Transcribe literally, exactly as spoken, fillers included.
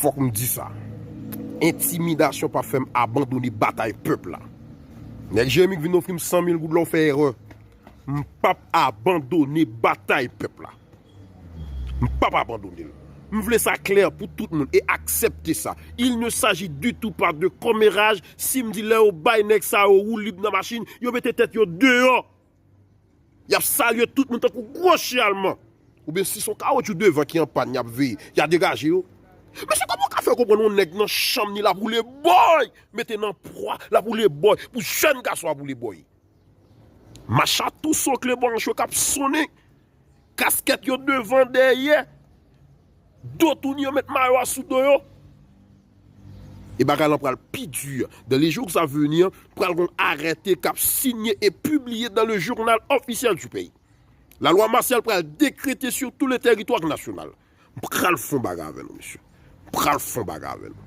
Fòk m di sa. Entimidasyon p ap fè m abandone batay pèp la. Nèg Jeremi k vin ofri m san mil goud la, w fè erè. M p ap abandone batay pèp la. M p ap abandone l. M vle sa klè pou tout moun e aksepte sa. Il ne s'agit du tout pas de kòmeraj. Si m di lè yo bay nèg sa yo woulib nan machin, yo mete tèt yo deyò. Y ap salye tout moun tankou gwo chen alman. Oubyen si se yon kawotchou devan ki an pàn, y ap veye. Y a degaje yo. Mesye, kòman w ka fè konprann yon nèg nan chanm ni l ap woule bòy, mete nan pwa, l ap woule bòy, pou jèn gason ap woule bòy? Mach a tou sokle bò anchwe k ap sonnen. Kaskèt yo devan, dèyè. Do touni, yo met mayo a sou do yo. E bagay lan pral pi di. Dans les jours à venir, pral gon arete k ap sinye e pibliye dans le journal officiel du pays. La loi martiale pral dekrete sur tout le territoire national. M pral fon bagay avè nou, mesye. M pral fon bagay avè nou.